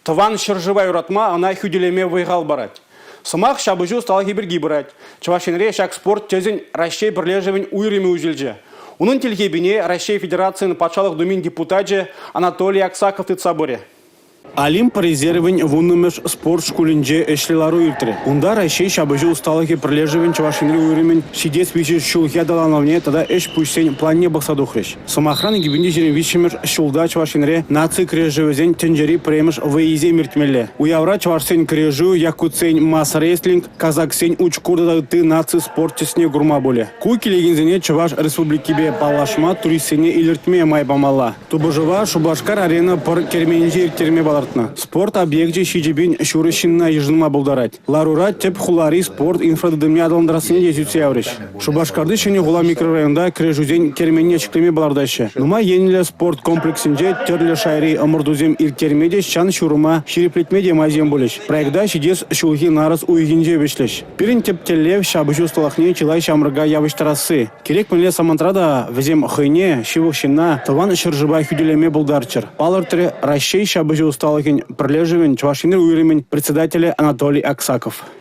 Тӑван ҫӗршыва юратма, ӑна хӳтӗлеме вӑй-хал парать. Сӑмах ҫапӑҫу ӑсталӑхӗ пирки пырать. Чӑваш Енре ҫак спорт тӗсӗн Раҫҫей пӗрлешӗвӗн уйрӑмӗ уҫӑлчӗ. Унӑн тилхепине Раҫҫей Федерацийӗн Патшалӑх Думин депутачӗ Анатолий Аксаков тытса пырӗ. Олимп резервӗн 10-мӗш спорт шкулӗнче ӗҫлӗ лару иртрӗ. Унта Раҫҫей ҫапӑҫу ӑсталӑхӗ пӗрлешӗвӗн Чӑваш Енри уйрӑмӗн ҫитес виҫӗ ҫулхи аталанӑвне тата ӗҫ-пуҫсен планне пӑхса тухрӗҫ. Сӑмахран, 2023-мӗш ҫулта Чӑваш Енре наци кӗрешӗвӗсен тӗнчери пӗрремӗш вӑййисем иртмелле. Уявра чӑвашсен кӗрешӳ, якутсен мас-рестлинг, казаксен учкур тата ытти наци спорт тӗсне курма пулӗ. Ку килекенсене Чӑваш Республикипе паллашма, туристсене илӗртме май памалла. Тупӑшӑва Шупашкар-Арена пӑр керменӗнче ирттерме палӑртнӑ. Спорт объекчӗ 7,5 ҫынна йышӑнма пултарать. Ларура тӗп хулари спорт инфратытӑмне аталантарассине те сӳтсе яврӗҫ. Шупашкарти Ҫӗнӗ хула микрорайонта кӗрешӳсен керменне ҫӗклеме палӑртаҫҫӗ. Нумай енлӗ спорт комплексӗнче тӗрлӗ шайри ӑмӑртусем ирттерме те ҫан-ҫурӑма ҫирӗплетме те майсем пулӗҫ. Проекта ҫитес ҫулхи нарӑс уйӑхӗнче вӗҫлӗҫ. Пирӗн тӗп тӗллев – ҫапӑҫу ӑсталӑхне чылай ҫамрӑка явӑҫтарасси. Кирек мӗнле самантра та вӗсем хӑйне, ҫывӑх ҫынна, Тӑван ҫӗршыва хӳтӗлеме пултарччӑр, палӑртрӗ Раҫҫей ҫапӑҫу ӑсталӑхӗн пӗрлешӗвӗн Чӑваш Енри уйрӑмӗн председателӗ Анатолий Аксаков.